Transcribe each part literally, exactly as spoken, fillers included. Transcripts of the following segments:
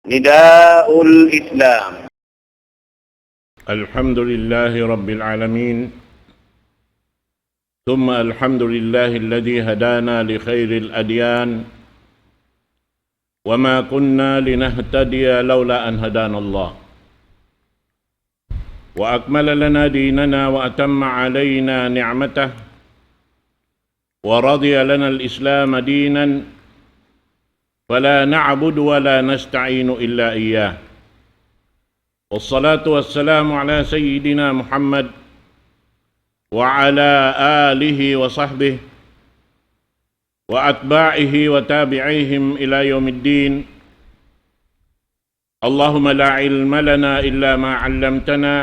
نداء الإسلام. الحمد لله رب العالمين، ثم الحمد لله الذي هدانا لخير الأديان، وما كنا لنهتدي لولا أن هدانا الله، وأكمل لنا ديننا وأتم علينا نعمته، ورضي لنا الإسلام دينا، فلا نعبد ولا نستعين إلا إياه. والصلاة والسلام على سيدنا محمد وعلى آله وصحبه وأتباعه وتابعيهم إلى يوم الدين. اللهم لا علم لنا إلا ما علمتنا،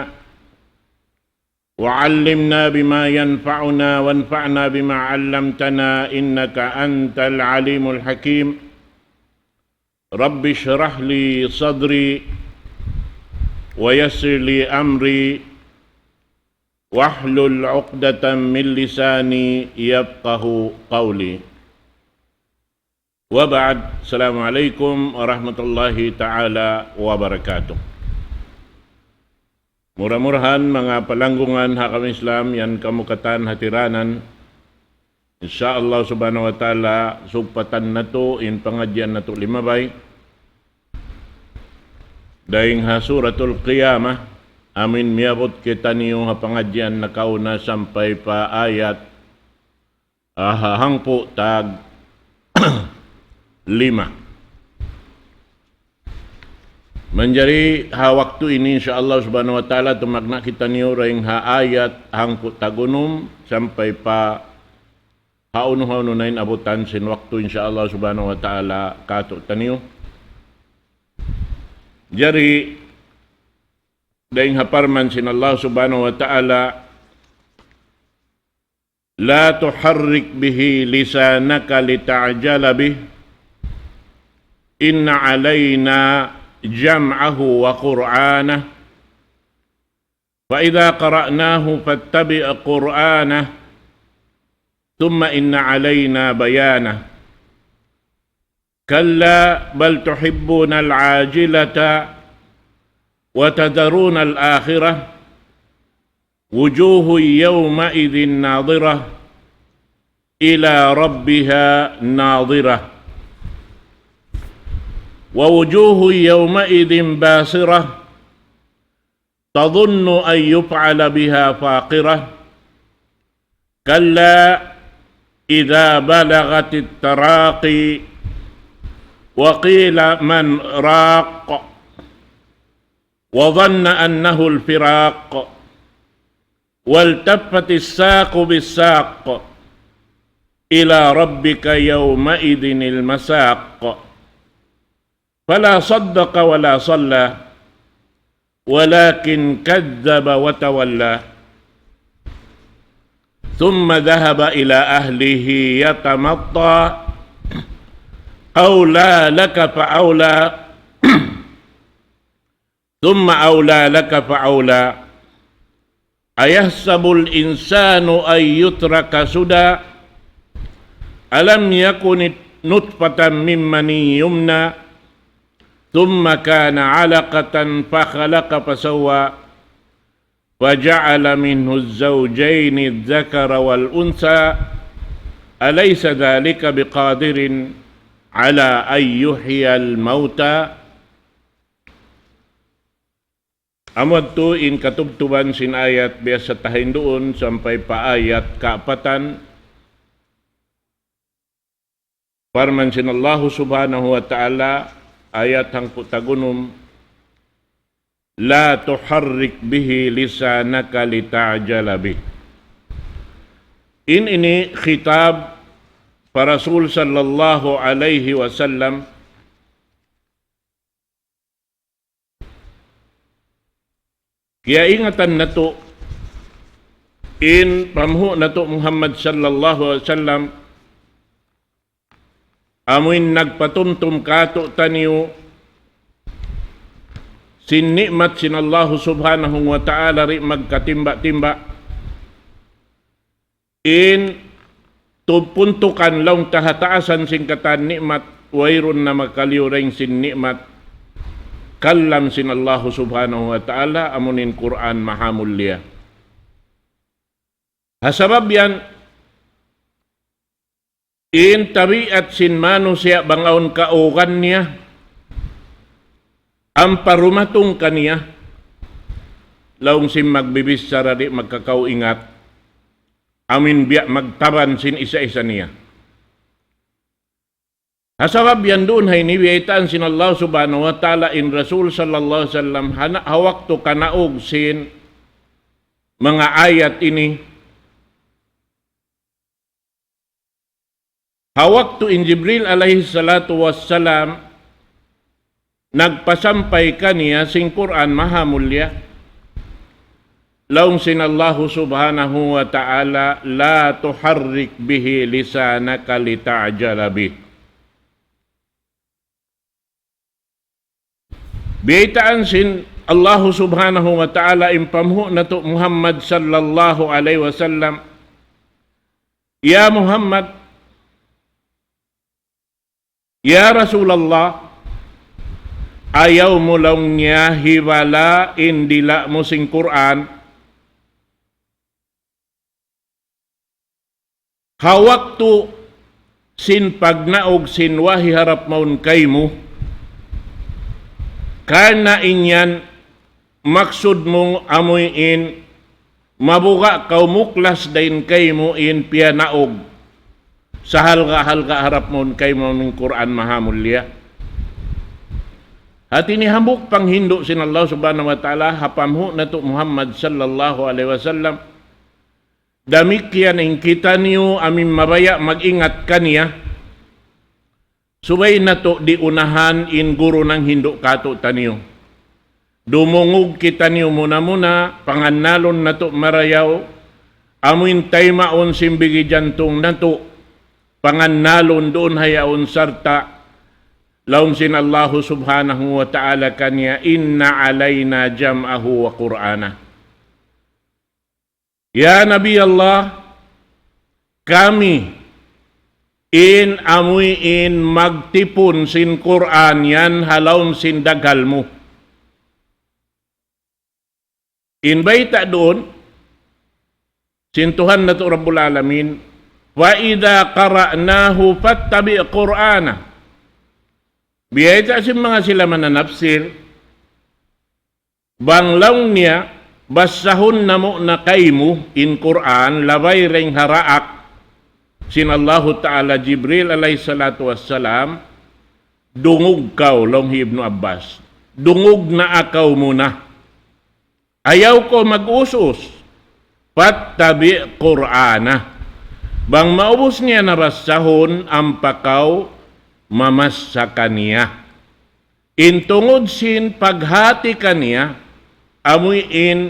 وعلمنا بما ينفعنا، وانفعنا بما علمتنا، إنك أنت العليم الحكيم. رب اشرح لي صدري، ويسر لي أمري، واحلل عقدة من لساني يفقه قولي. وبعد، السلام عليكم ورحمة الله تعالى وبركاته. Mura-murahan, manga palanggungan ha agama Islam, yan kamu katan hatiranan, insya Allah subhanahu wa ta'ala, sugpatan natu' in pangadjian natu' limabay dayn ha Suratul Qiyamah, amuin miyabut kitaniyu ha pangadjian nakauna sampay pa ayat, ah, hangpu' tag lima. Manjari ha waktu ini, insya Allah subhanahu wa ta'ala, tumagna' kitaniyu dayn ha ayat hangpu' tag unum sampay pa ha unu-unu na in abutan sin waktu, insya Allah subhanahu wa ta'ala, kātu'niyu. Jari, dayn ha parman sin Allah subhanahu wa ta'ala, لا تحرك به لسانك لتعجل به، إن علينا جمعه وقرآنه، فإذا قرأناه فاتبع قرآنه، ثم إن علينا بيانه. كلا بل تحبون العاجلة وتذرون الآخرة، وجوه يومئذ ناضرة، إلى ربها ناظرة، ووجوه يومئذ باسرة، تظن أن يفعل بها فاقرة، كلا إذا بلغت التراقي، وقيل من راق، وظن أنه الفراق، والتفت الساق بالساق، إلى ربك يومئذ المساق، فلا صدق ولا صلى، ولكن كذب وتولى، ثم ذهب إلى أهله يتمطى، أولى لك فأولى، ثم أولى لك فأولى، أيحسب الإنسان أن يترك سدى، ألم يكن نطفة من مني يمنى، ثم كان علقة فخلق فسوى، فجعل منه الزوجين الذكر والأنثى، أليس ذلك بقادر على أن يحيي الموتى؟ Amu yadtu in katubtuban sin ayat biya' sa ta hinduun sampay pa ayat kaapatan. Parman sin Allahu subhanahu wa ta'ala, ayat hangpu' tag unum, لا تحرك به لسانك لتعجل به. In ini khitab pa Rasul sallallahu alayhi wasallam, kiyaingatan natu' in panghu' natu' Muhammad sallallahu alayhi wasallam, amuin nagpatumtum kātu'niyu sin ni'mat sin Allahu subhanahu wa ta'ala di' magkatimba'-timba'. In tubpuntukan laung ta ha taasan sin katan ni'mat, wayruun na makaliyu dayn sin ni'mat. kalam sin Allahu Subhanahu wa Ta'ala, amuin Qur'an mahamulliya. Ha sabab yan, in tabiat sin manusiya' bang awn kaugan niya, ampa dumatung kaniya, laung sin magbibichara di' magkakauingat, amuin biya' magtaban sin isa-isa niya. Ha sabab yan duun ha ini biyaytaan sin Allah Subhanahu wa Ta'ala in Rasul sallallahu alayhi wasallam ha na-, ha waktu kanaug sin manga ayat ini. Ha waktu in Jibril alayhi salatu wassalam nagpasampay kaniya sin Qur'an mahamulliya, laung sin Allahu Subhanahu wa Ta'ala, لا تحرك به لسانك لتعجل به. Biyaytaan sin Allahu Subhanahu wa Ta'ala in panghu' natu' Muhammad sallallahu alayhi wasallam, "Ya Muhammad, ya Rasulullah, ayaw mu laung niya hibala in dila' mu sin Qur'an." Ha waktu sin pagnaug sin wahi harap mawn kaymu, karna' in yan maksud mu amuin mabuga' kaw muklas dayn kaymu in piyanaug sahalga'-halga' harap mawn kaymu in Qur'an mahamulliya. Hati niya hambuuk panghindu' sin Allah Subhanahu wa Ta'ala ha panghu' natu' Muhammad sallallahu alayhi wasallam, damikkiyan in kitaniyu amuin mabaya' mag-ingat kaniya, subay natu' di' unahan in guru nanghindu' kātu'niyu. Dumungug kitaniyu muna-muna, pangannalun natu' marayaw, amuin taymaun sin bigi jantung natu', pangannalun duun ha yaun sarta', laung sin Allahu Subhanahu wa Ta'ala kaniya, إن علينا جمعه وقرآنه. Ya Nabi Allah, kami in amuin magtipun sin Qur'an yan ha lawm sin daghal mu. In bayta' duun sin Tuhan natu' Rabbul Alamin, وإذا قرأناه فاتبع قرآنه. Biyayta' sin manga sila mananapsir, bang laung niya, basahun namu' na kaymu in Qur'an, labay dayn ha daak sin Allahu Ta'ala Jibril alayhi salatu wassalam, dungug kaw, laung hi Ibnu Abbas. Dungug naa kaw muna. Ayaw kaw mag-us-us. فاتبع قرآنه. Bang maubus niya na basahun, ampa kaw mamassa kaniya. In tungud sin paghati kaniya, amuin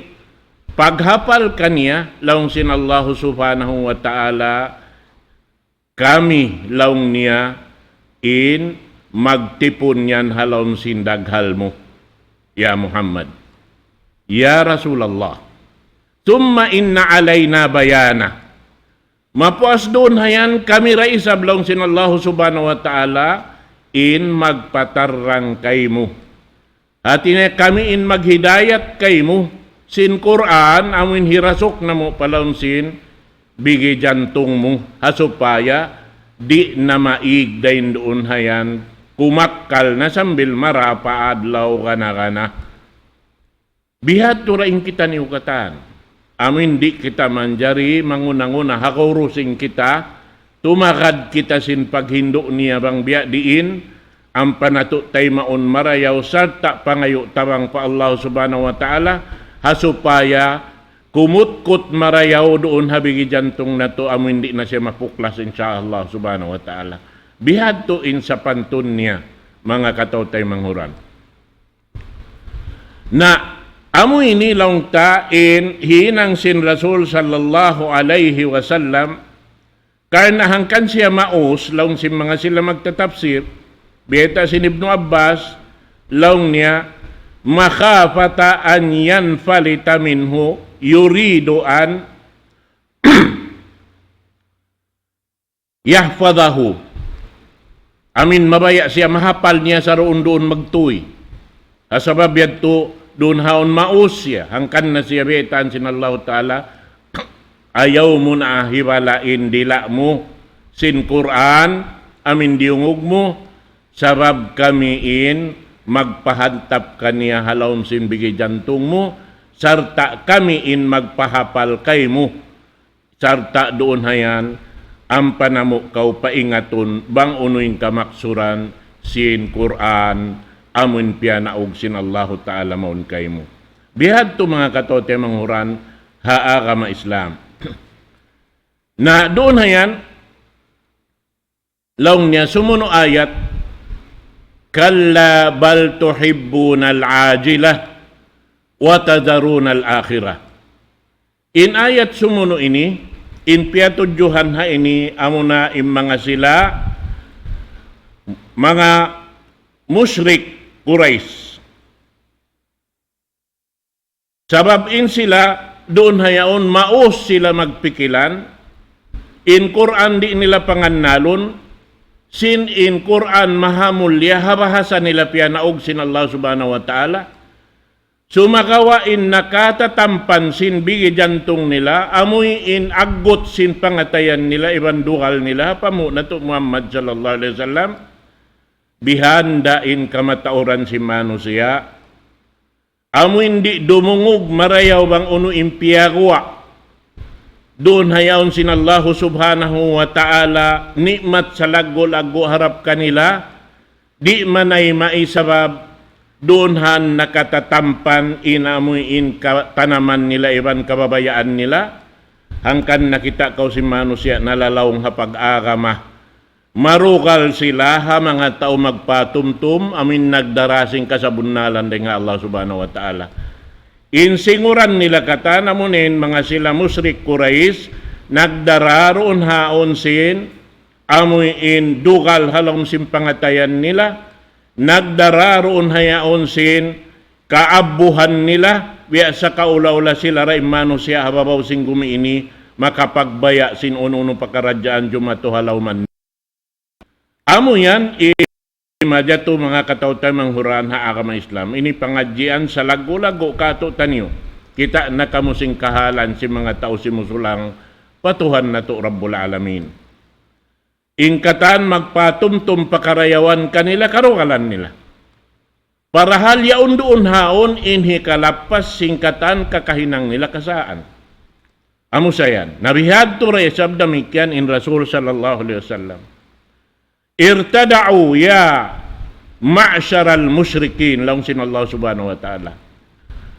paghapal kaniya, laung sin Allahu Subhanahu wa Ta'ala, kami, laung niya, in magtipun yan ha lawm sin daghal mu, ya Muhammad, ya Rasulullah. ثم إن علينا بيانه. Mapuas duun ha yan, kami da isab, laung sin Allahu Subhanahu wa Ta'ala, in magpatarrang kaymu. Hati niya kami in maghidayat kaymu sin Qur'an, amuin hirasuk namu' pa lawm sin bigi jantung mu, ha supaya di' na maig dayn duun ha yan, kumakkal na sambil mara pa adlaw gana-gana. Bihadtu da in kitaniyu katan. Amuin di' kita manjari manguna-nguna ha guru sin kita, tumagad kita sin paghindu' niya bang biya' diin, ampa natu' taymaun marayaw sarta' pangayu' tabang pa Allah Subhanahu wa Ta'ala, ha supaya kumutkut marayaw duun ha bigi jantung natu', amuin di' na siya mapuklas, insya Allah Subhanahu wa Ta'ala. Bihadtu in sapantun niya, manga kataw-taymanghuran. Na, amu ini laung ta in hinang sin Rasul sallallahu alayhi wasallam, karna' hangkan siya maus, laung sin manga sila magtatapsir, biyayta' sin Ibnu Abbas, laung niya, مخافة أن ينفلت منه، يريد أن يحفظه. Amuin mabaya' siya mahapal niya sa duun-duun magtuy. Sabab yadtu duun haun maus siya, hangkan na siya baytaan sin Allahu Ta'ala, ayaw mu na hibala in dila' mu sin Qur'an, amu in diyungug mu, sabab kami in magpahantap kaniya ha lawm sin bigi jantung mu, sarta' kami in magpahapal kaymu. Sarta' duun hayan, ampa namu' kaw paingatun bang unu in kamaksuran sin Qur'an, amu in piyanaug sin Allahu Ta'ala mawn kaymu. Bihadtu manga kataw-taymanghuran ha agama Islam. Na duun hayan, laung niya sumunu' ayat, كلا بل تحبون العاجلة وتذرون الآخرة. In ayat sumunu' ini, in piyatudjuhan ha ini, amuna in manga sila, manga mushrik Quraysh. Sabab in sila, duun hayaun, maus sila magpikilan, in Qur'an di' nila pangannalun, sin in Qur'an mahamulliya ha bahasa nila piyanaug sin Allah Subhanahu wa Ta'ala. Sumagawa' in nakatatampan sin bigi jantung nila, amuin aggut sin pangatayan nila, iban dugal nila, pa mu natu' Muhammad sallallahu alayhi wasallam, bihanda in kamatauran sin manusiya'. Amuin di' dumungug marayaw bang unu in piyaguwa'. Duun hayaun sin Allahu Subhanahu wa Ta'ala, ni'mat salaggu'-laggu' harap kanila, di' manayma' sabab, duun han nakatatampan in amuin ka-, tanaman nila iban kababayaan nila, hangkan nakita' kaw sin manusiya' nalalaung ha pag-agama. Marugal sila ha manga tau magpatumtum, amuin nagdara sin kasabunnalan dayn ha Allah Subhanahu wa Ta'ala. In singuran nila katan, amuin manga sila mushrik Quraysh, nagdara duun haun sin, amuin dugal ha lawm sin pangatayan nila, nagdara duun hayaun sin, kaabbuhan nila, biya' sa kaula-ula sila ra in manusiya' ha babaw sin gumi ini, makapagbaya' sin unu-unu pakaradjaan jumatu ha lawman. Amu yan, i-, imajatu manga kataw-taymanghuran ha agama Islam. Ini pangadjian salaggu'-laggu' katu'taniyu. Kita' na kamu sin kahalan sin manga tau simusulang pa Tuhan natu' Rabbul Alamin. In katan magpatumtum pakarayawan kanila karugalan nila. Parahal yaun duun haun in hikalappas sin katan kakahinang nila kasaan. Amu sa yan. Na bihadtu ra isab damikkiyan in Rasul sallallahu alayhi wasallam. ارتدعوا يا معشر المشركين, laung sin Allah Subhanahu wa Ta'ala.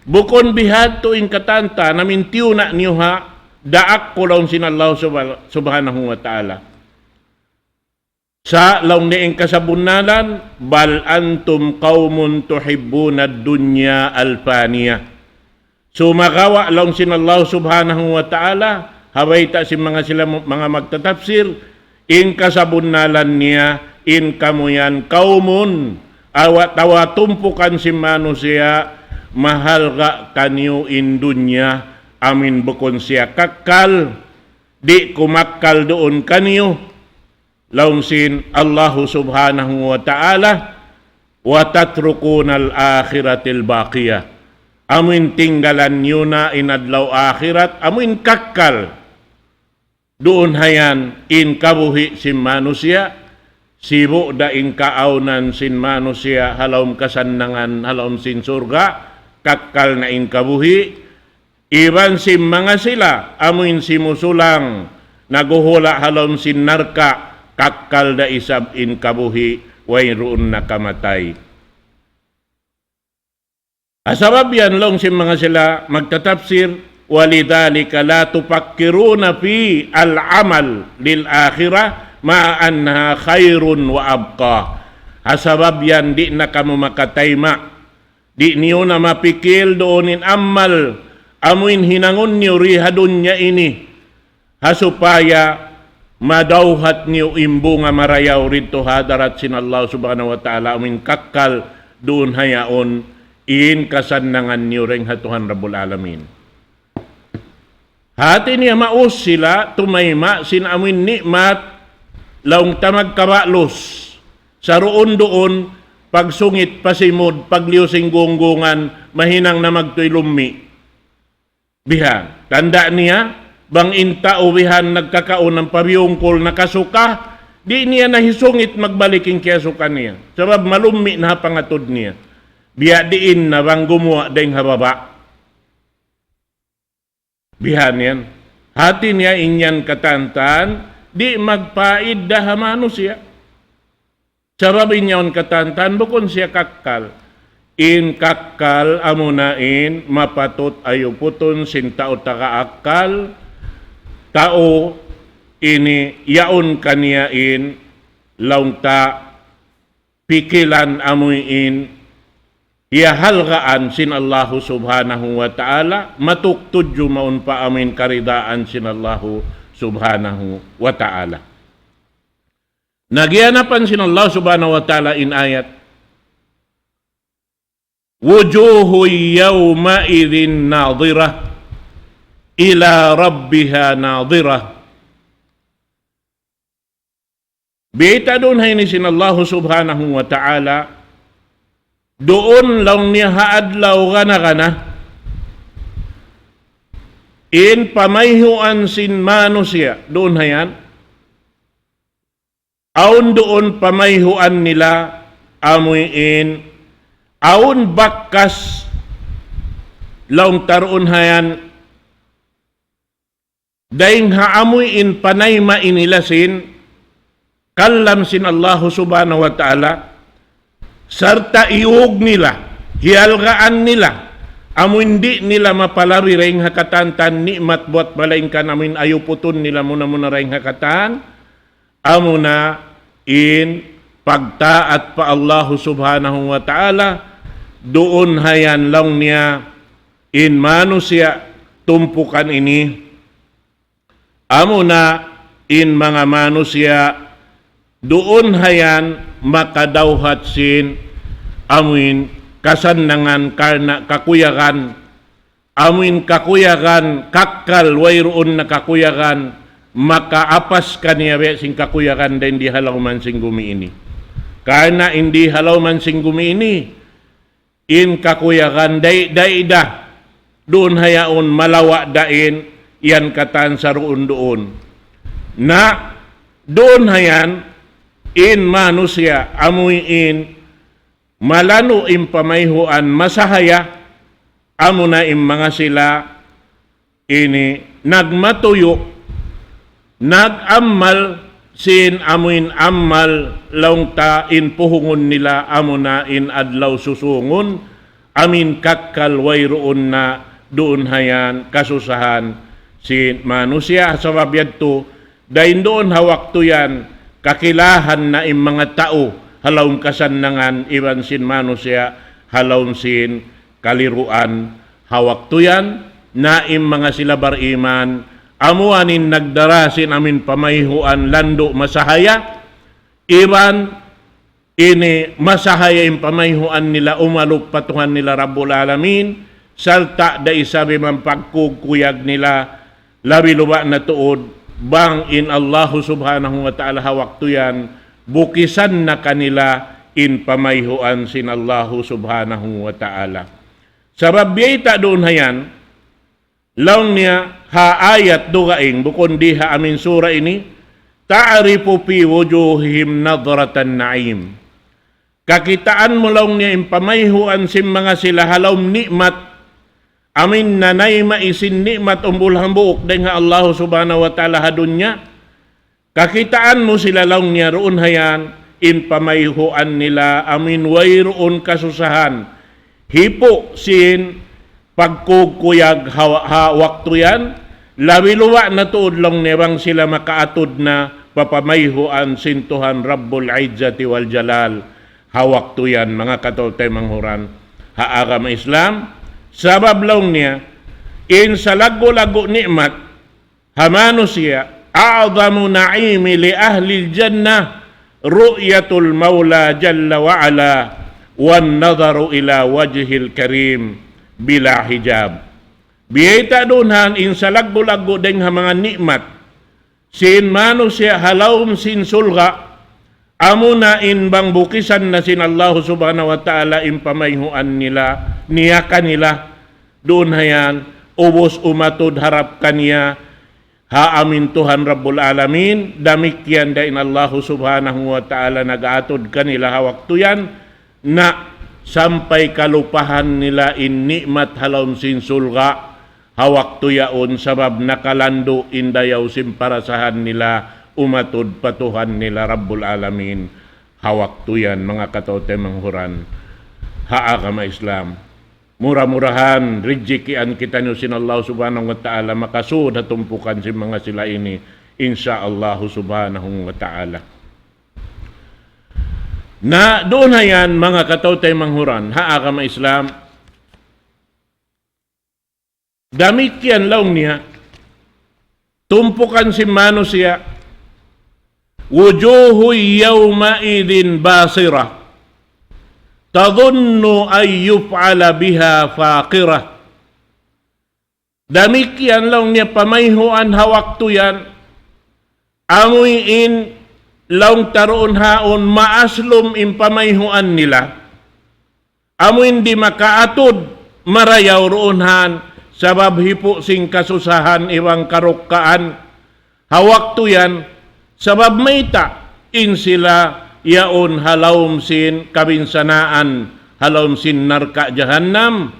Bukun bihadtu in katan ta, na amuin tiyuna' niyu ha, daak ku laung sin Allah Subha-, Subhanahu wa Ta'ala. Sa' laung niya in kasabunnalan, بل أنتم قوم تحبون الدنيا الفانية. Sumagawa' laung sin Allah Subhanahu wa Ta'ala, ha bayta' sin manga sila mu-, manga magtatapsir, in kasabunnalan niya, in kamu yan, قوم, awa-, atawa tumpukan sin manusiya', mahalga' kaniyu in dunya, amuin bukun siya kakkal, di' kumakkal duun kaniyu, laung sin Allahu Subhanahu wa Ta'ala, وتتركون الآخرة الباقية. Amuin tinggalan niyu na in adlaw akhirat, amuin kakkal. Duun hayan in kabuhi' sin manusiya', sibu' da in kaawnan sin manusiya', ha lawm kasannangan, ha lawm sin surga', kakkal na in kabuhi', iban sin manga sila, amuin simusulang, naghuhula' ha lawm sin narka', kakkal da isab in kabuhi', wayruun na kamatay. Ha sabab yan laung sin manga sila magtatapsir, ولذلك لا تفكرون في العمل للآخرة مع أنها خير وأبقى. Ha sabab yan di' na kamu makatayma'. Di' niyu na mapikil duun in amal, amuin hinangun niyu di ha dunya ini. Ha supaya madawhat niyu in bunga marayaw didtu ha hadarat sin Allah Subhanahu wa Ta'ala, amuin kakkal duun hayaun in kasannangan niyu dayn ha Tuhan Rabbul Alamin. Hati niya maus sila tumayma' sin amuin ni'mat, laung ta magkaba'lus. Sa' duun-duun, pagsungit pa simud, pagliyu sin gunggungan, mahinang na magtuy lummi'. Bihan. Tanda' niya, bang in tau bihan nagkakaun ampa biyungkul nakasuka, di' niya na hisungit magbalik in kiyasuka niya. Sabab malummi' na ha pangatud niya. Biya' diin na bang gumuwa' dayn ha baba'. Bihan yan. Hati niya in yan katantan, di' magpaidda ha manusiya'. Sabab in yaun katantan bukun siya kakkal. In kakkal amuna in mapatut ayuputun sin tau taga akkal, tau ini yaun kaniya in laung ta pikilan amuin hiyahalgaan sin Allahu Subhanahu wa Ta'ala, matuk tudju mawn pa amuin karidaan sin Allahu Subhanahu wa Ta'ala. Na giyanapan sin Allah Subhanahu wa Ta'ala in ayat, وجوه يومئذ ناضرة إلى ربها ناظرة. Biyayta' duun ha ini sin Allahu Subhanahu wa Ta'ala, duun laung niya ha adlaw gana-gana, in pamayhuan sin manusiya', duun ha yan, awn duun pamayhuan nila amuin, awn bakas laung ta duun ha yan, dayn ha amuin panayma' nila sin kalam sin Allahu Subhanahu wa Ta'ala, sarta' iyug nila, hiyalgaan nila, amuin di' nila mapalabi dayn ha katantan ni'mat buwat malaingkan amuin ayuputun nila muna-muna dayn ha katan, amuna in pagtaat pa Allahu Subhanahu wa Ta'ala, duun ha yan laung niya in manusiya' tumpukan ini, amuna in manga manusiya' duun ha yan makadawhat sin amuin kasannangan karna' kakuyagan, amuin kakuyagan kakkal, wayruun na kakuyagan makaapas kaniya biya' sin kakuyagan dayn di ha lawman sin gumi ini. Karna' in di ha lawman sin gumi ini, in kakuyagan day-day da, duun ha yaun malawa' da in yan katan saruun-duun. Na duun ha yan in manusiya' amuin malanu' in pamayhuan masahaya, amuna in manga sila ini nagmatuyu', nag-ammal sin amuin ammal laung ta in puhungun nila amuna in adlaw susungun, amuin kakkal wayruun na duun ha yan kasusahan sin manusiya', sabab yadtu dayn duun ha waktu yan, kakilahan na in manga tau ha lawm kasannangan iban sin manusiya' ha lawm sin kaliruan ha waktu yan, na in manga sila bariman, amuin nagdara sin amuin pamayhuan landu' masahaya, iban ini masahaya in pamayhuan nila umalup pa Tuhan nila Rabbul Alamin, sarta' da isab in pagkukuyag nila, labi-labi na tuud bang in Allahu Subhanahu wa Ta'ala ha waktu yan, bukisan na kanila in pamayhuan sin Allahu Subhanahu wa Ta'ala. Sabab biyayta' duun ha yan, laung niya ha ayat dugaing, bukun di ha amuin sura ini, تعرف في وجوههم نضرة النعيم. Kakitaan mu laung niya in pamayhuan sin manga sila ha lawm ni'mat, amuin nanayma' sin ni'mat umbul hambuuk dayn ha Allahu Subhanahu wa Ta'ala ha dunya. Kakitaan mu sila laung niya duun ha yan, in pamayhuan nila amuin wayruun kasusahan. Hipu' sin pagkukuyag ha, ha waktu yan, labi-labi na tuud laung niya bang sila makaatud na pa pamayhuan sin Tuhan Rabbul Izzati wal Jalal ha waktu yan, manga kataymanghuran ha agama Islam. Sabab laung niya, in salaggu'-laggu' ni'mat ha manusiya', أعظم نعيم لأهل الجنة رؤية المولى جل وعلا والنظر إلى وجهه الكريم بلا حجاب. Biyayta' duun ha yan in salaggu'-laggu' dayn ha manga ni'mat sin manusiya' ha lawm sin surga', Amuna in bang bukisan na sin Allahu Subhanahu wa Ta'ala in pamayhuan nila, niya kanila, duun hayan, ubus umatud harap kaniya, ha amin Tuhan Rabbul Alamin, damikkiyan da in Allahu Subhanahu wa Ta'ala nag-atud kanila ha waktu yan, na sampay kalupahan nila in ni'mat ha lawm sin surga', ha waktu yaun sabab nakalandu' in dayaw sin parasahan nila umatud pa Tuhan nila Rabbul Alamin. Ha waktu yan, manga kataw-taymanghuran ha agama Islam. Mura-murahan, rijikian kitaniyu sin Allah Subhanahu wa Ta'ala, makasud ha tumpukan sin manga sila ini, insya Allah Subhanahu wa Ta'ala. Na duun hayan, manga kataw-taymanghuran ha agama Islam, damikkiyan laung niya, tumpukan sin manusiya', وجوه يومئذ باسرة تظن أن يفعل بها فاقرة. Damikkiyan laung niya pamayhuan ha waktu yan, amuin laung ta duun haun maaslum in pamayhuan nila. Amuin di' makaatud marayaw duun han, sabab hipu' sin kasusahan iban karukkaan. Ha waktu yan, sabab mayta', in sila yaun ha lawm sin kabinsanaan, ha lawm sin narka' jahannam.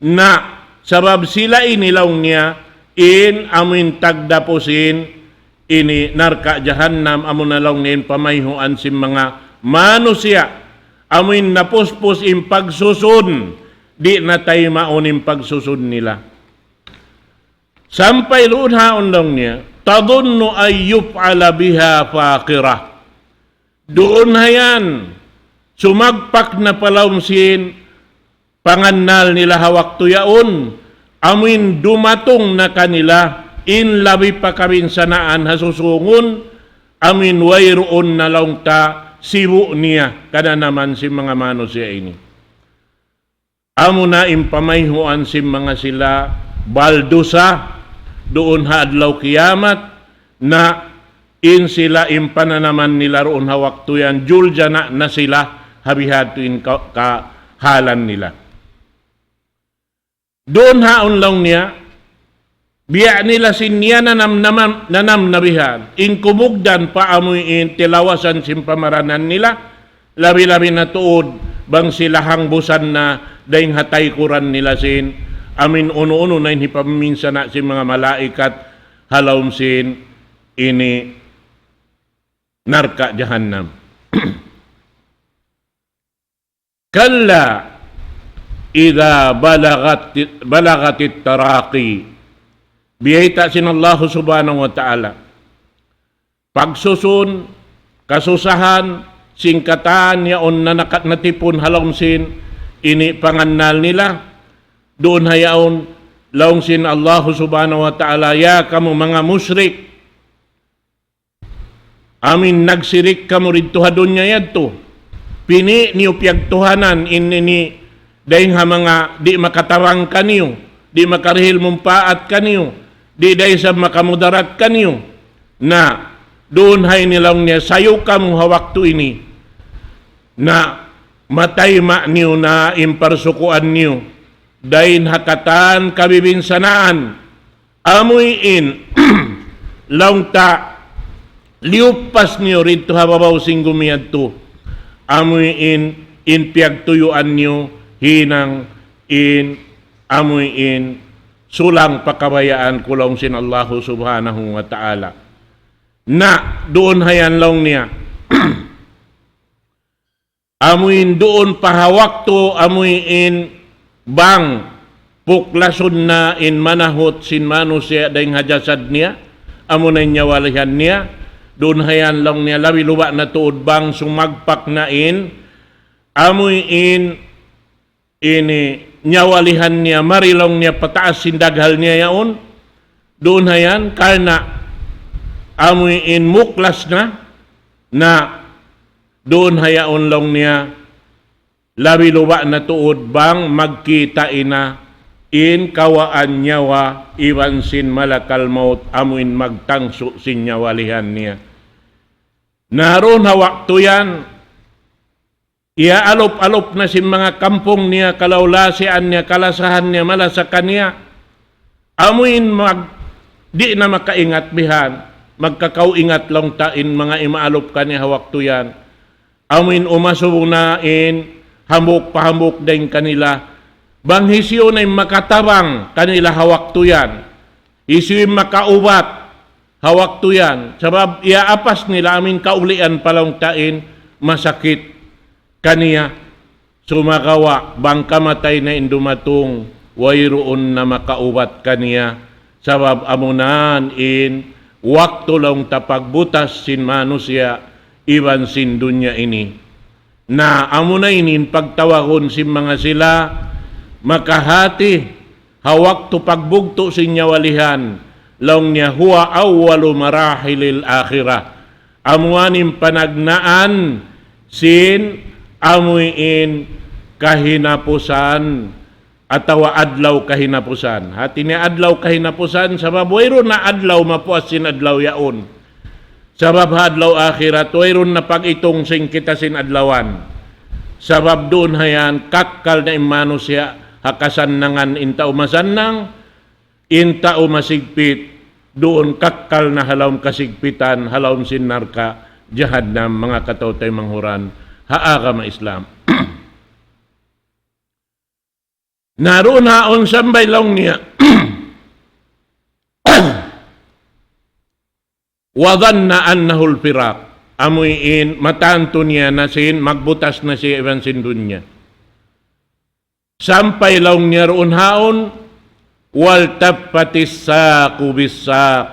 Na, sabab sila ini laung niya, in amuin tagdapu sin ini narka' jahannam, amuna laung niya in pamayhuan sin manga manusiya', amuin napuspus in pagsusun, di' na taymaun in pagsusun nila. Sampay duun haun laung niya, تظن أن يفعل بها فاقرة. Duun hayan, sumagpak na pa lawm sin pangannal nila ha waktu yaun, amuin dumatung na kanila in labi pa kabinsanaan ha susungun, amuin wayruun na laung ta sibu' niya kananaman sin manga manusiya' ini. Amuna in pamayhuan sin manga sila baldusa duun ha adlaw kiyamat, na in sila in pananaman nila duun ha waktu yan, juljana na sila ha bihadtu in ka-, kahalan nila. Duun haun laung niya, biya' nila sin niyananam, nanam, nanam na bihan. In kumugdan pa amuin tilawasan sin pamaranan nila, labi-labi na tuud bang sila hangbusan na dayng ha taykuran nila sin, amuin unu-unu na in hipaminsana' sin manga malaikat ha lawm sin ini narka' jahannam. كلا إذا بلغت، بلغت التراقي. Biyayta' sin Allahu Subhanahu wa Ta'ala. Pagsusun, kasusahan, sin katan yaun na nakat natipun ha lawm sin ini pangannal nila. Duun ha yaun, laung sin Allahu Subhanahu wa Ta'ala, ya kamu manga mushrik, amuin nagsirik kamu didtu ha dunya yadtu. Pini' niyu piyagtuhanan in ini dayng ha manga di' makatabang kaniyu, di' makarihil mumpaat kaniyu, di' da isab makamudarat kaniyu. Na, duun ha ini laung niya, sayu kamu ha waktu ini. Na, matayma' niyu na in parsukuan niyu dayn ha katan kabibinsanaan. Amuin, laung ta, liyupas niyu didtu ha babaw sin gumi yadtu. Amuin, in piyagtuyuan niyu, hinang in, amuin, sulang pa kabayaan ku laung sin Allahu Subhanahu wa Ta'ala. Na, duun hayan laung niya. Amuin duun pa ha waktu, amuin bang puklasun na in manahut sin manusiya' dayng ha jasad niya, amuna in nyawalihan niya, duun hayan laung niya labi luba' na tuud bang sumagpak na in, amuin ini nyawalihan niya, mari laung niya pataas sin daghal niya yaun, duun hayan, karna' amuin muklas na, na duun hayaun laung niya, labi luba' na tuud bang magkita' na in kawaan nyawa iban sin malakal maut amuin magtangsu' sin nyawalihan niya. Na duun ha waktu yan, iyaalup-alup na sin manga kampung niya, kalawlasian niya, kalasahan niya, malasa kaniya. Amuin mag-, di' na makaingat bihan, magkakauingat laung ta in manga imaalup kaniya ha waktu yan. Amuin umasubu na in hambuuk pa hambuuk dayn kanila. Bang hisiyu na in makatabang kanila ha waktu yan. Hisiyu in makaubat ha waktu yan. Sabab iyaapas nila amuin kaulian pa laung ta in masakit kaniya. Sumagawa' bang kamatay na in dumatung, wayruun na makaubat kaniya. Sabab amuna in waktu laung ta pagbutas sin manusiya' iban sin dunya ini. Na amuna ini in pagtawagun sin manga sila makahati ha waktu pagbugtu' sin nyawalihan, laung niya, هو أول مراحل الآخرة. Amu yan in panagnaan sin amuin kahinapusan atawa adlaw kahinapusan. Hati niya adlaw kahinapusan, sabab wayruun na adlaw mapuas sin adlaw yaun. Sabab ha adlaw akhirat, wayruun na pag-itung sin kita sin adlawan. Sabab duun ha yan, kakkal na in manusiya' ha kasannangan in tau masannang, in tau masigpit, duun kakkal na ha lawm kasigpitan, ha lawm sin narka' jahannam, manga kataw-taymanghuran ha agama Islam. Na duun ha yaun sambay laung niya. وظن أنه الفراق. Amuin matantu niya na sin, magbutas na siya iban sin dunya. Sampay laung niya duun ha yaun, والتفت الساق بالساق.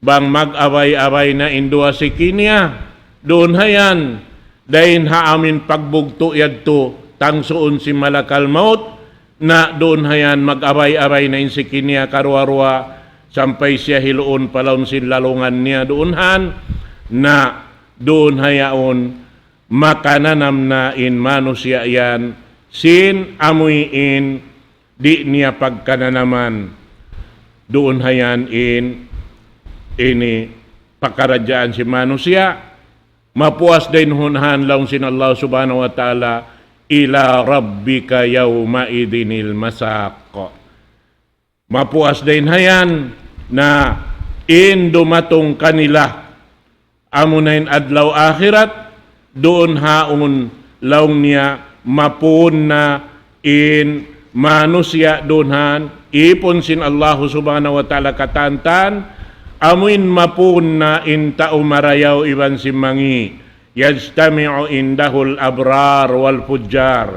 Bang mag-abay-abay na in duwa siki niya, duun ha yan, dayn ha amuin pagbugtu' yadtu, tangsuun sin malakal maut, na duun ha yan mag-abay-abay na in siki niya karuwa-ruwa, sampay siya hiluun pa lawm sin lalungan niya duun han, na duun ha yaun, makananam na in manusiya' yan, sin amuin di' niya pagkananaman. Duun ha yan in ini pakaradjaan sin manusiya', mapuas dayn ha yaun laung sin Allah Subhanahu wa Ta'ala, إلى ربك يومئذ المساق. Mapuas dayn ha yan na in dumatung kanila amuna in adlaw akhirat, duun ha yaun laung niya mapuun na in manusiya' duun han, ipun sin Allahu Subhanahu wa Ta'ala katantan, amuin mapuun na in tau marayaw iban sin mangi', يجتمع عنده الأبرار والفجار.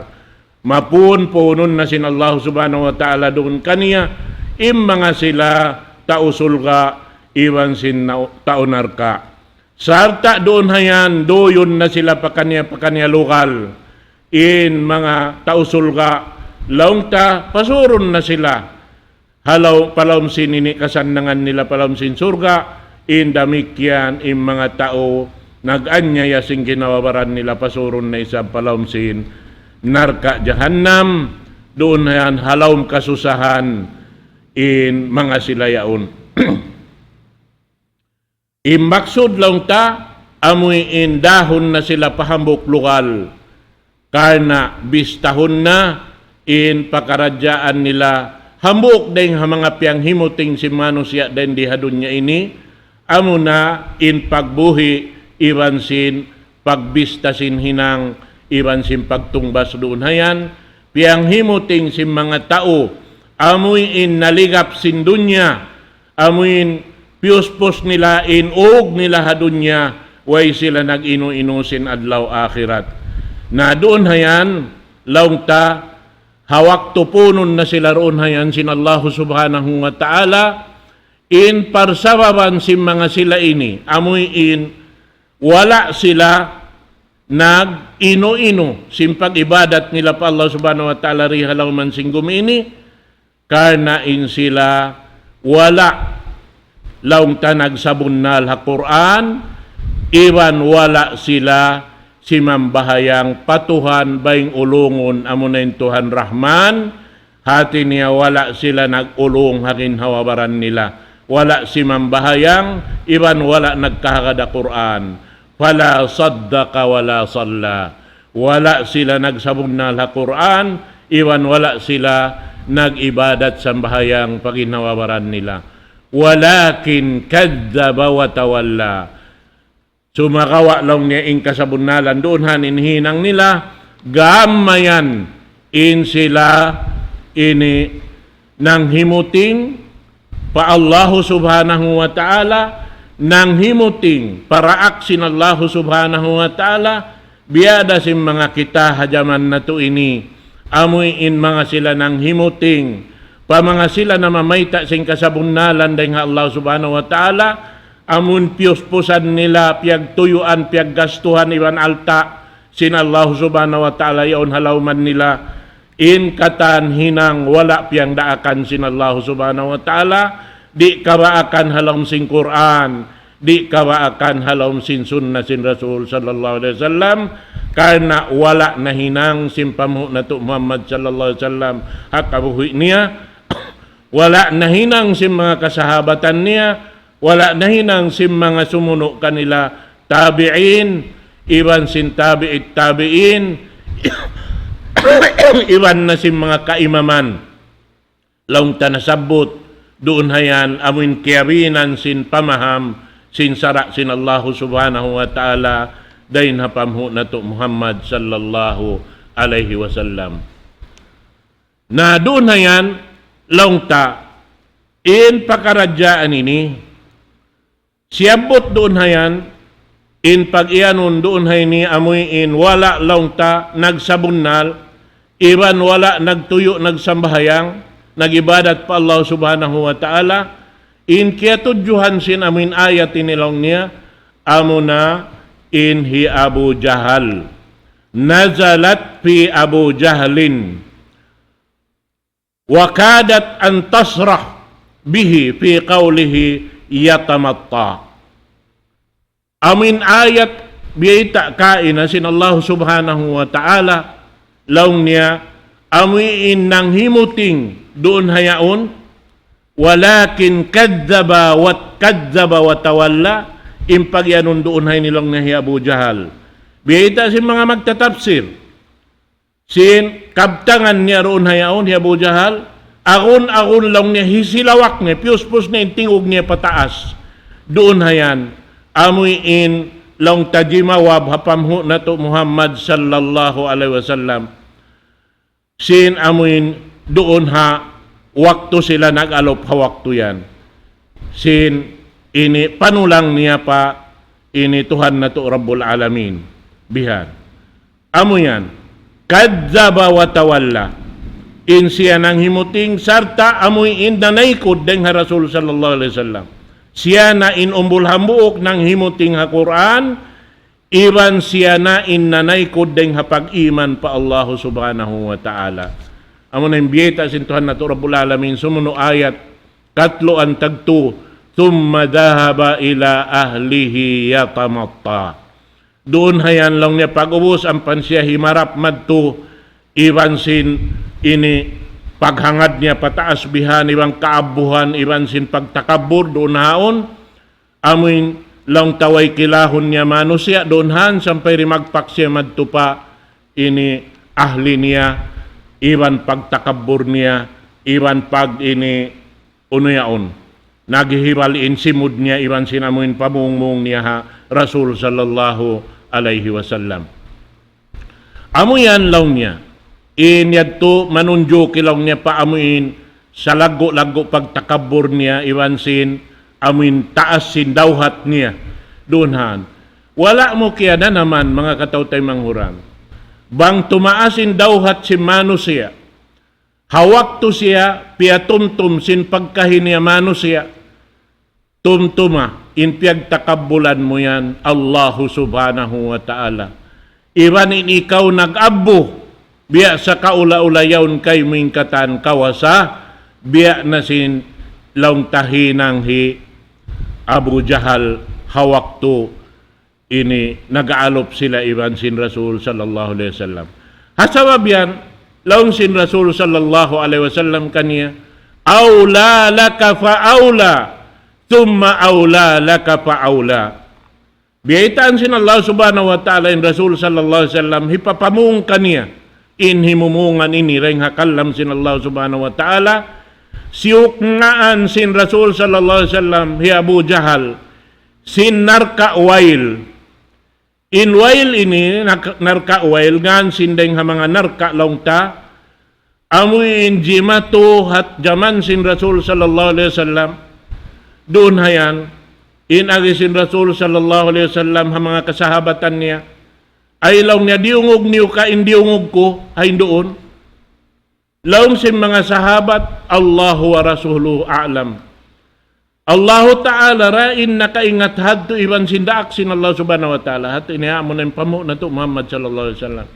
Mapuun-puunun na sin Allah Subhanahu wa Ta'ala duun kaniya, in manga sila tau surga', iban sin nau-, tau narka'. Sarta' duun ha yan, duyun na sila pakaniya-pakaniya lugal. In manga tau surga', laung ta, pasurun na sila. Halaw-, pa lawm sin ini kasannangan nila pa lawm sin surga', in damikkiyan in manga tau nag-anyaya sin ginhawa-baran nila pasurun na isab pa lawm sin narka' jahannam, duun na yan ha lawm kasusahan in manga sila yaun. In maksud laung ta, amuin dahun na sila pa hambuuk lugal. Karna' bistahun na in pakaradjaan nila hambuuk dayn ha manga piyanghimuting sin manusiya' dayn di ha dunya ini, amuna in pagbuhi' iban sin pagbista sin hinang iban sin pagtungbas duun ha yan, piyanghimuting sin manga tau, amuin naligap sin dunya, amuin piyuspus nila in ug nila ha dunya, way sila nag-inu-inu sin adlaw akhirat. Na duun ha yan, laung ta, ha waktu puunun na sila duun ha yan sin Allahu Subhanahu wa Ta'ala, in parsababan sin manga sila ini, amuin wala' sila nag-inu-inu sin pag-ibadat nila pa Allah Subhanahu wa Ta'ala di ha lawm sin gumi ini, karna' in sila wala' laung ta nagsabunnal ha Qur'an, iban wala' sila simambahayang pa Tuhan bayng ulungun amuna in Tuhan Rahman, hati niya wala' sila nag-ulung ha ginhawa-baran nila, wala' simambahayang, iban wala' nagkahagad ha Qur'an. فلا صدق ولا صلى. Wala' sila nagsabunnal ha Qur'an, iban wala' sila nag-ibadat sambahayang pa ginhawa-baran nila. ولكن كذب وتولى. Sumagawa' laung niya in kasabunnalan duun ha in hinang nila, gamayan in sila ini nanghimuting pa Allahu Subhanahu wa Ta'ala, nanghimuting pa daak sin Allahu Subhanahu wa Ta'ala, biya' da sin manga kita ha jaman natu' ini, amuin manga sila nanghimuting, pa manga sila namamayta' sin kasabunnalan dayn ha Allah Subhanahu wa Ta'ala, amun piyuspusan nila, piyagtuyuan, piyaggastuhan iban alta' sin Allah Subhanahu wa Ta'ala yaun ha lawman nila, in katan hinang wala' piyagdaakan sin Allah Subhanahu wa Ta'ala, di' kabaakan ha lawm sin Qur'an, di' kabaakan ha lawm sin sunna sin Rasul sallallahu alayhi wasallam, karna' wala' nahinang sin panghu' natu' Muhammad sallallahu alayhi wasallam ha kabuhi' niya, wala' nahinang sin manga kasahabatan niya, wala' nahinang sin manga sumunu' kanila tabi'in, iban sin tabi'it tabi'in, iban na sin manga kaimaman. Laung ta nasabbut, duun ha yan, amuin kiyabinan sin pamaham, sin sara' sin Allahu Subhanahu wa Ta'ala, dayn ha panghu' natu' Muhammad sallallahu alayhi wasallam. Na duun ha yan, laung ta, in pakaradjaan ini, siyabbut duun ha yan, in pag-iyanun duun ha ini amuin wala' laung ta nagsabunnal, iban wala' nagtuyu' nagsambahayang, nag-ibadat pa Allah Subhanahu wa Ta'ala, in kiyatudjuhan sin amuin ayat ini laung niya, amuna in hi Abu Jahal. نزلت في أبي جهل وكادت أن تصرع به في قوله يتمطى. Amuin ayat biyayta' kaina sin Allah Subhanahu wa Ta'ala, laung niya, amuin nanghimuting duun ha yaun, ولكن كذب وت-، كذب وتولى, in pag-iyanun duun ha ini laung niya hi Abu Jahal. Biyayta' sin manga magtatapsir. Sin kabtangan niya duun ha yaun, hi Abu Jahal, agun-agun laung niya hisilawak niya, piyuspus niya in tingug niya pataas. Duun ha yan, amuin laung ta jimawab ha panghu' natu' Muhammad sallallahu alayhi wasallam. Sin amuin duun ha waktu sila nag-alup ha waktu yan. Sin ini panulang niya pa ini Tuhan natu' Rabbul Alamin. Bihan. Amu yan. كذب وتولى. In siya nanghimuting sarta' amuin nanaykud dayn ha Rasul sallallahu alayhi wasallam. Siya na in umbul hambuuk nanghimuting ha Qur'an, iban siya na in nanaykud dayn ha pag-iman pa Allahu Subhanahu wa Ta'ala. Amuna in biyayta' sin Tuhan natu' Rabbul Alamin, sumunu' ayat, katluan tagtu, ثم ذهب إلى أهله يتمطى. Duun ha yan laung niya pag-ubus ampa siya himarap madtu, iban sin ini paghangad niya pataas bihan, iban kaabbuhan, iban sin pagtakabbur duun haun, amuin laung ta way kilahun niya manusiya', duun han sampay rimagpak siya madtu pa ini ahli niya, iban pagtakabbur niya, iban pag ini unu yaun. Naghihibal in simud niya iban sin amuin pamungmung niya ha Rasul sallallahu alayhi wasallam. Amu yan laung niya. In yadtu manunjuki laung niya pa amuin salaggu'-laggu' pagtakabbur niya iban sin amuin taas sin dawhat niya. Duun han. Wala' mu kiyananaman, manga kataw-taymanghuran. Bang tumaas in dawhat sin manusiya', ha waktu siya piyatumtum sin pagkahi niya manusiya', tumtuma, in piyagtakabbulan mu yan, Allahu Subhanahu wa Ta'ala. Iban in ikaw nag-abbu, biya' sa kaula-ula yaun kaymu in katan kawasa, biya' na sin laung ta hinang hi Abu Jahal ha waktu ini nag-aalup sila iban sin Rasul sallallahu alayhi wasallam. Ha sabab yan, laung sin Rasul sallallahu alayhi wasallam kaniya, أولى لك فأولى، ثم أولى لك فأولى. Biyaytaan sin Allah Subhanahu wa Ta'ala in Rasul sallallahu alayhi wasallam, hipapamung kaniya in himumungan ini dayn ha kalam sin Allah Subhanahu wa Ta'ala. Siyuknaan sin Rasul sallallahu alayhi wasallam hi Abu Jahal sin narka' wail. In wail ini, nak-, narka' wail, ngan sin dayn ha manga narka' laung ta, amu in jimatu ha jaman sin Rasul sallallahu alayhi wasallam. Duun ha yan, in agi sin Rasul sallallahu alayhi wasallam ha manga kasahabatan niya, ay laung niya, diyungug niyu ka in diyungug ku, ay duun. Laung sin manga sahabat, "Allahu wa rasuluhu a'lam." Allahu Ta'ala ra in nakaingat hadtu iban sin daak sin Allah Subhanahu wa Ta'ala. Hati niya amu na in pamu' natu' Muhammad sallallahu alayhi wasallam.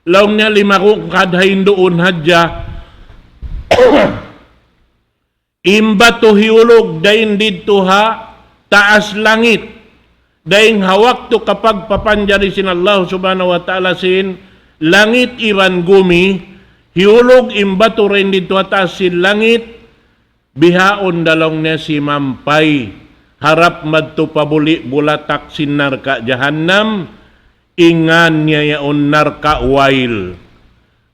Laung niya, lima ku kad ha in duun hadja. In batu hiyulug dayn didtu ha taas langit. Dayn ha waktu kapagpapanjari sin Allah Subhanahu wa Ta'ala sin langit iban gumi, hiyulug in batu dayn didtu ha taas sin langit, bihaun da laung niya simampay harap madtu pa buli' bulatak sin narka' jahannam, in ngan niya yaun narka' wail.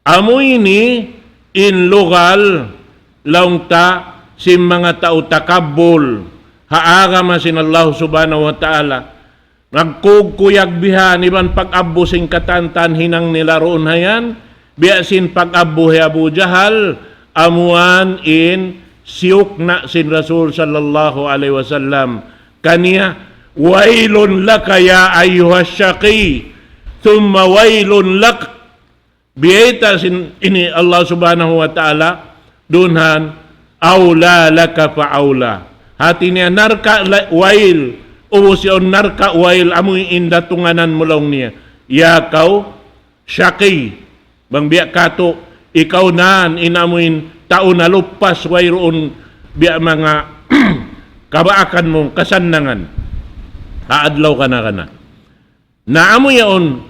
Amu ini in lugal laung ta sin manga tau takabbul ha agama sin Allah Subhanahu wa Ta'ala. Nagkugkuyag bihan iban pag-abbu sin katantan hinang nila duun ha yan, biya' sin pag-abbu hi Abu Jahal, amuan in siyukna sin Rasul sallallahu alayhi wasallam kaniya, "Wailun laka ya ayyuhash shaqi, thumma wailun lak." Biyayta' sin ini Allah Subhanahu wa Ta'ala, duun ha yan, "Awla laka fa awla." Hati niya narka' la-, wail, ubus yaun narka' wail, amu in datunganan mu laung niya. Ya kaw, shaqi, bang biya' katu', ikaw na in amu in tau naluppas wayruun biya' manga kabaakan mu, kasannangan. Ha adlaw kana-kana. Na amu yaun,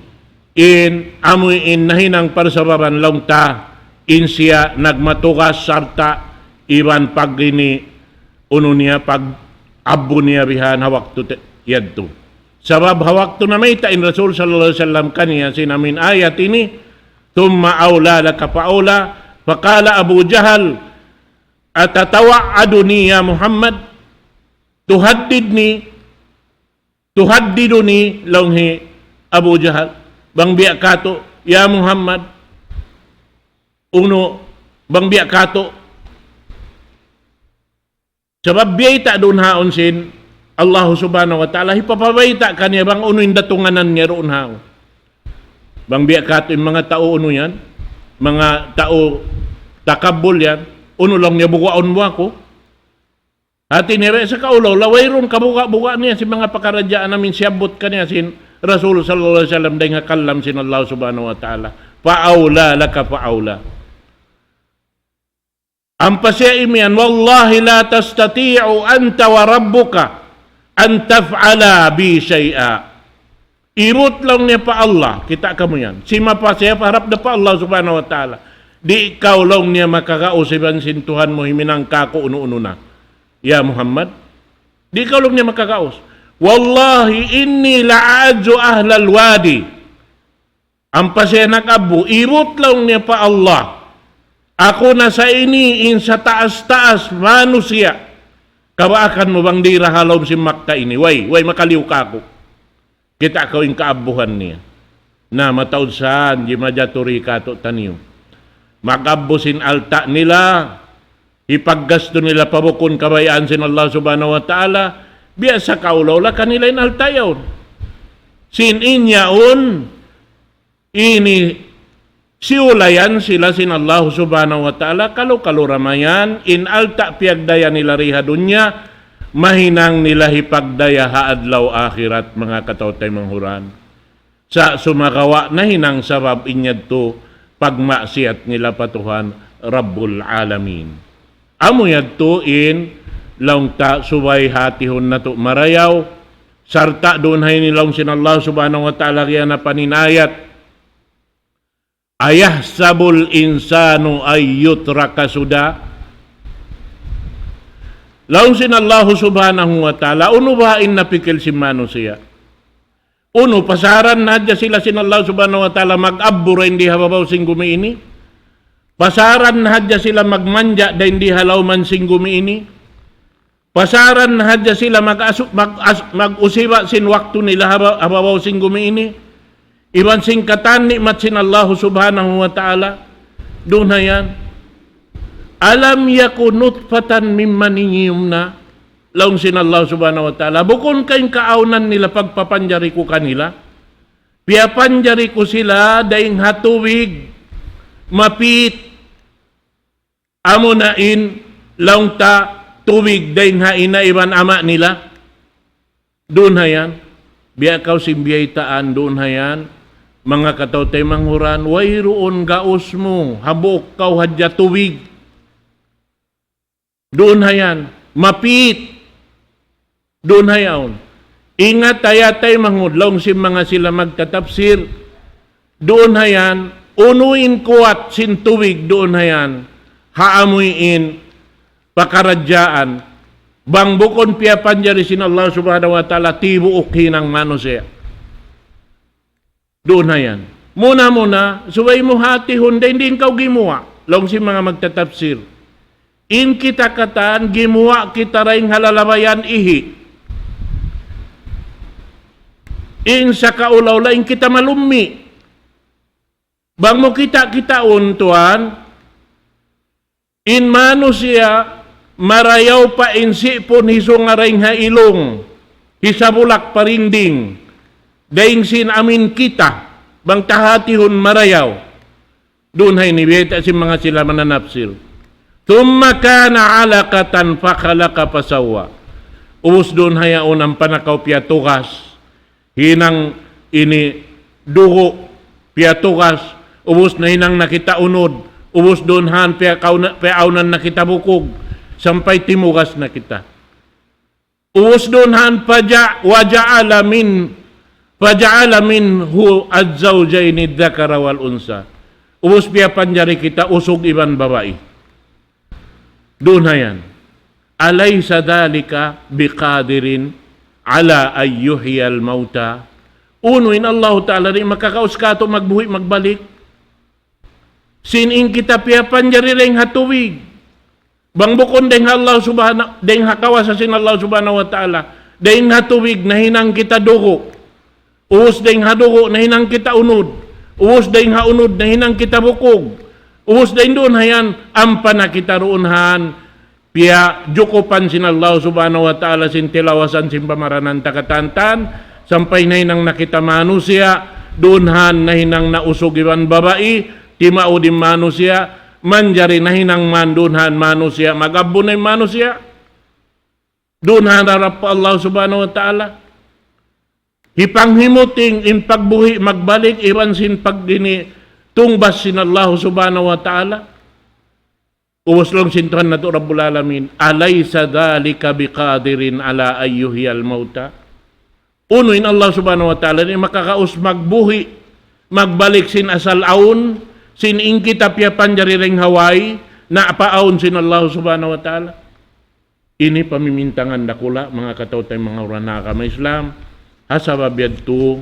in, amu in nahinang parsababan laung ta, in siya nagmatugas sarta' iban pag ini, unu niya, pag-abbu niya bihan ha waktu te-, yadtu. Sabab ha waktu namayta' in Rasul sallallahu alayhi wasallam kaniya sin amu in ayat ini, "Thumma awla laka fa awla." Faqala Abu Jahal, "Atatawa'aduni ya Muhammad?" Tuhaddidni, tuhaddiduni, laung hi Abu Jahal. Bang biya' katu', ya Muhammad, unu, bang biya' katu'. Sabab biyayta' duun haun sin Allah Subhanahu wa Ta'ala, hipapabayta' kaniya bang unu in datunganan niya duun haun. Bang biya' katu' in manga tau unu yan, manga tau takabbul yan, unu laung niya bugaun mu aku. Hati niya, sa kaulaw, la wayruun kabuga'-buga' niya sin manga pakaradjaan amu in siyabbut kaniya sin Rasul sallallahu alayhi wasallam dayn ha kalam sin Allah Subhanahu wa Ta'ala. Fa awla laka fa awla. Ampa siya imiyan, "Wallahi la tastati'u anta wa rabbuka an taf'ala bi shay'a." Ibut laung niya pa Allah, kita' kamu yan. Simapa siya pa harap da pa Allah Subhanahu wa Ta'ala. Di' kaw laung niya makagaus iban sin Tuhan mu himinang kaku' unu-unu na. Ya Muhammad, di' kaw laung niya makagaus. "Wallahi inni la a'azzu ahlal wadi." Ampa siya nag-abbu, ibut laung niya pa Allah. Aku na sa ini in sataas-taas manusiya'. Kabaakan mu bang di' ra ha lawm sin Makkah ini. Way, way makaliyu kaku'. Kita' kaw in kaabbuhan niya. Na mataud saan, jimajaturi katu'taniyu. Mag-abbu sin alta' nila, hipaggastu nila pa bukun kabayaan sin Allah Subhanahu wa Ta'ala, biya' sa kaulaw la kanila in alta' yaun. Sin in yaun, ini siyulayan sila sin Allah Subhanahu wa Ta'ala, kalu-kalu ra mayan, in alta' piyagdaya nila di ha dunya, mahinang nila hipagdaya ha adlaw akhirat, manga kataw-taymanghuran. Sa' sumagawa' nahinang sabab in yadtu pagmaksiyat nila pa Tuhan Rabbul Alamin. Amu yadtu in laung ta subay hatihun natu' marayaw, sarta' duun ha ini laung sin Allah Subhanahu wa Ta'ala kiyanapan in ayat, "Ayahsabul insanu ay yutraka suda?" Laung sin Allah Subhanahu wa Ta'ala, unu baha' in napikil sin manusiya'? Unu, pasaran na hadja sila sin Allah Subhanahu wa Ta'ala mag-abbu dayn di ha babaw sin gumi ini. Pasaran na hadja sila magmanja dayn di ha lawman sin gumi ini. Pasaran na hadja sila mag-asu-, mag-as-, mag-usiba sin waktu nila ha ba-, ha babaw sin gumi ini. Iban sin katan ni'mat sin Allah Subhanahu wa Ta'ala. Duun ha yan. ألم يك نطفة من مني يمنى. Laung sin Allah Subhanahu wa Ta'ala, bukun ka in kaawnan nila pagpapanjari ku kanila? Piyapanjari ku sila dayn ha tubig mapit, amuna in laung ta tubig dayn ha ina' iban ama' nila. Duun ha yan, biya' kaw sin biyaytaan, duun ha yan, manga kataw-taymanghuran, wayruun gaus mu, hambuuk kaw hadja tubig. Duun ha yan, mapit. Duun ha yaun. Ingat, taymanghud, laung sin manga sila magtatapsir. Duun ha yan, unu in kuwat sin tubig duun ha yan. Ha amuin pakaradjaan. Bang bukun piyapanjari sin Allah Subhanahu wa Ta'ala, tibuuk hinang manusiya'. Duun ha yan. Muna-muna, subay mu hatihun, dayn di' in kaw gimuwa'. Laung sin manga magtatapsir. In kita katan, gimuwa' kita dayn ha lalabayan ihi'. In sakaula-ula, in kita malummi'. Bang mu kita-kitaun, tuwan, in manusiya', marayaw pa in sipun hisunga dayn ha ilung, hisabulak pa dingding, dayn sin amin kita, bang ta hatihun marayaw. Duun ha ini, biyayta' sin manga sila mananapsir. ثم كان علقة فخلق فسوى. Ubus duun ha yaun ampa na kaw piyatugas. Hinang ini dugu', piyatugas, ubus nahinang na kita unud, ubus duun ha yan piyakauna-, piyaawnan na kita bukug, sampay timugas na kita. Ubus duun ha yan paja-, وجعل من-, فجعل منه الزوجين الذكر والأنثى. Ubus piyapanjari kita usug iban babai. Duun ha yan. أليس ذلك بقادر على أن يحيي الموتى. Unu in Allahu Ta'ala di' makakaus katu' magbuhi' magbalik. Sin in kita piyapanjari dayn ha tubig. Bang bukun dayn ha Allah Subhanahu, dayn ha kawasa sin Allah Subhanahu wa Ta'ala. Dayn ha tubig nahinang kita dugu'. Ubus dayn ha dugu' nahinang kita unud. Ubus dayn ha unud nahinang kita bukug. Ubus dayn duun ha yan, ampa na kita duun ha yan. Piyajukupan sin Allah Subhanahu wa Ta'ala sin tilawasan sin pamaranan ta katan-katan, sampay nahinang na kita manusiya', duun ha yan nahinang na usug iban babai, timaud in manusiya', manjari nahinang man duun ha yan manusiya', mag-abbu na in manusiya'. Duun ha yan harap pa Allah Subhanahu wa Ta'ala. Hipanghimuting in pagbuhi' magbalik iban sin pag-, ini tungbas sin Allah Subhanahu wa Ta'ala. Ubus laung sin Tuhan natu' Rabbul Alamin, أليس ذلك بقادر على أن يحيي الموتى. Unu in Allah Subhanahu wa Ta'ala di' makakaus magbuhi', magbalik sin asal awn, sin in kita piyapanjari dayn ha way, na paawn sin Allah Subhanahu wa Ta'ala. Ini pamimintangan dakula', manga kataw-taymanghuran ha agama Islam. Ha sabab yadtu,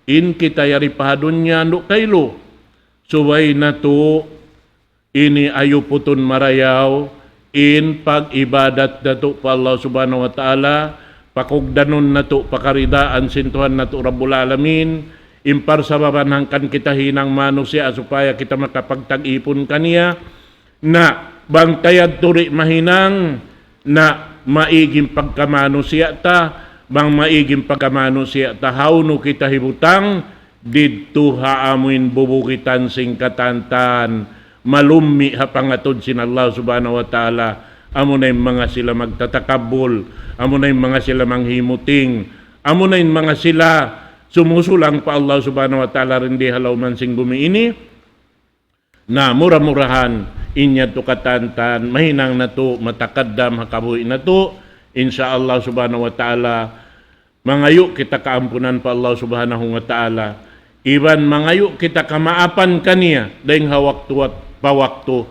in kita yari pa ha dunya, andu' kailu. Subay natu', ini ayuputun marayaw, in pag-ibadat natu' pa Allah Subhanahu wa Ta'ala, pakugdanun natu' pa karidaan sin Tuhan natu' Rabbul Alamin, in parsababan hangkan kita hinang manusiya' supaya kita makapagtag-ipun kaniya, na bang ta yadtu di' mahinang, na maig in pagkamanusiya' ta, bang maig in pagkamanusiya' ta, hawnu kita hibutang, didtu ha amuin bubukitan sin katan-katan, malummi' ha pangatud sin Allah Subhanahu wa Ta'ala, amuna in manga sila magtatakabbul, amuna in manga sila manghimuting, amuna in manga sila sumusulang pa Allah Subhanahu wa Ta'ala dindi ha lawm sin gumi ini. Na mura-murahan, in yadtu katan-katan, mahinang natu', matakaddam ha kabuhi' natu', insya Allah Subhanahu wa Ta'ala, mangayu' kita kaampunan pa Allah Subhanahu wa Ta'ala. Iban mangayu' kita kamaapan kaniya, dayn ha waktu pa waktu.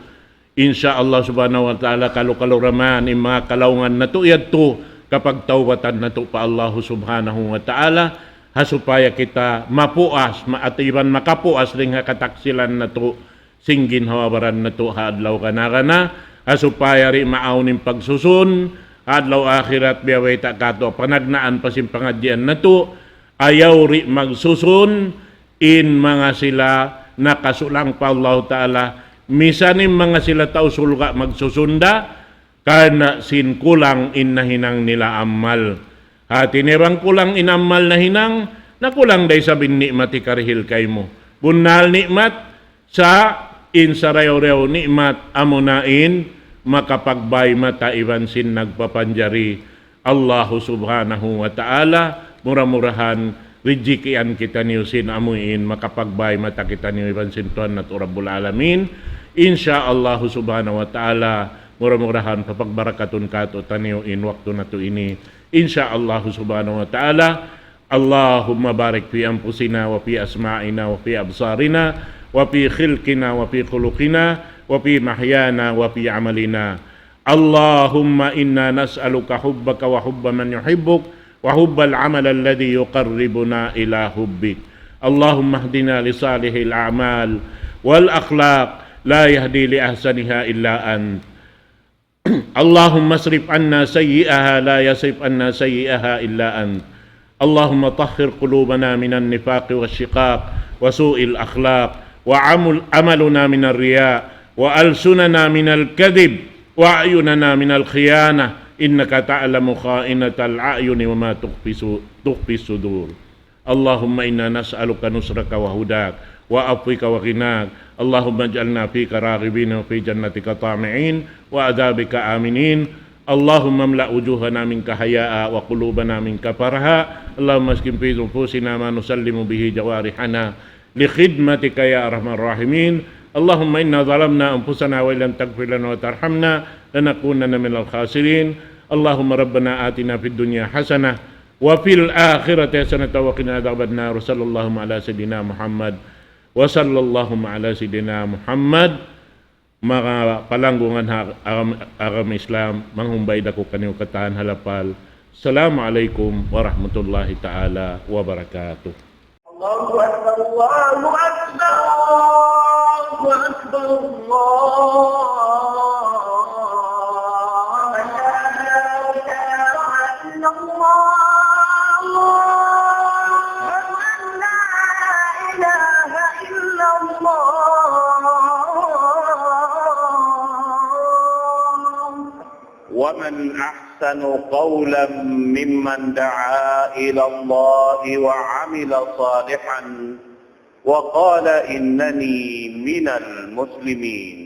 Insya Allah Subhanahu wa Ta'ala, kalu-kalu da man, in manga kalaungan natu' yadtu, kapagtawbatan natu' pa Allah Subhanahu wa Ta'ala. ha supaya kita mapuas, ma-, at iban makapuas dayn ha kataksilan natu', sin ginhawa-baran natu' ha adlaw kana-kana, ha supaya di' maawn in pagsusun, ha adlaw akhirat biya' bayta' katu' panagnaan pa sin pangadjian natu', ayaw di' magsusun, in manga sila nakasulang pa Allahu Ta'ala, misan in manga sila tau surga' magsusun da, karna' sin kulang in nahinang nila amal. Hati niya bang kulang in amal nahinang, na kulang da isab in ni'mat hikarihil kaymu. Bunnal ni'mat, sa' in sarayaw-rayaw ni'mat amuna in makapagbay mata iban sin nagpapanjari Allahu Subhanahu wa Ta'ala, mura-murahan rijikian kitaniyu sin amuin makapagbay mata kitaniyu iban sin Tuhan natu' Rabbul Alamin. Insya Allahu Subhanahu wa Ta'ala, mura-murahan papagbarakatun katu'taniyu in waktu natu' ini. Insya Allahu Subhanahu wa Ta'ala, اللهم بارك في أنفسنا وفي أسماعنا وفي أبصارنا وفي خلقنا وفي خلقنا وفي محيانا وفي عملنا. اللهم إنا نسألك حبك وحب من يحبك وحب العمل الذي يقربنا إلى حبك. اللهم اهدنا لصالح الأعمال والأخلاق، لا يهدي لأحسنها إلا أنت. اللهم اصرف عنا سيئها، لا يصرف عنا سيئها إلا أنت. اللهم طهر قلوبنا من النفاق والشقاق وسوء الأخلاق، وعمل-، عملنا من الرياء، وألسننا من الكذب، وأعيننا من الخيانة، إنك تعلم خائنة الأعين وما تخفي سو-، تخفي الصدور. اللهم إنا نسألك نصرك وهداك وعفوك وغناك. اللهم اجعلنا فيك راغبين وفي جنتك طامعين وعذابك آمنين. اللهم املأ وجوهنا منك حياء وقلوبنا منك فرحا. اللهم اسكن في نفوسنا ما نسلم به جوارحنا لخدمتك يا أرحم الراحمين. اللهم إنا ظلمنا أنفسنا وإن لم تغفر لنا وترحمنا لنكونن من الخاسرين. اللهم ربنا آتنا في الدنيا حسنة وفي الآخرة حسنة وقنا عذاب النار. وصلى الله على سيدنا محمد. وصلى الله على سيدنا محمد. Manga palanggungan ha agam-, agama Islam, manghumbay da aku kaniyu katan ha lapal. Assalamu alaykum warahmatullahi ta'ala wabarakatuh. الله أكبر، الله أكبر، الله أكبر، الله أكبر. أشهد أن لا إله إلا الله. أشهد أن لا إله إلا الله. ومن أحسن قولا ممن دعا إلى الله وعمل صالحا وقال إنني من المسلمين.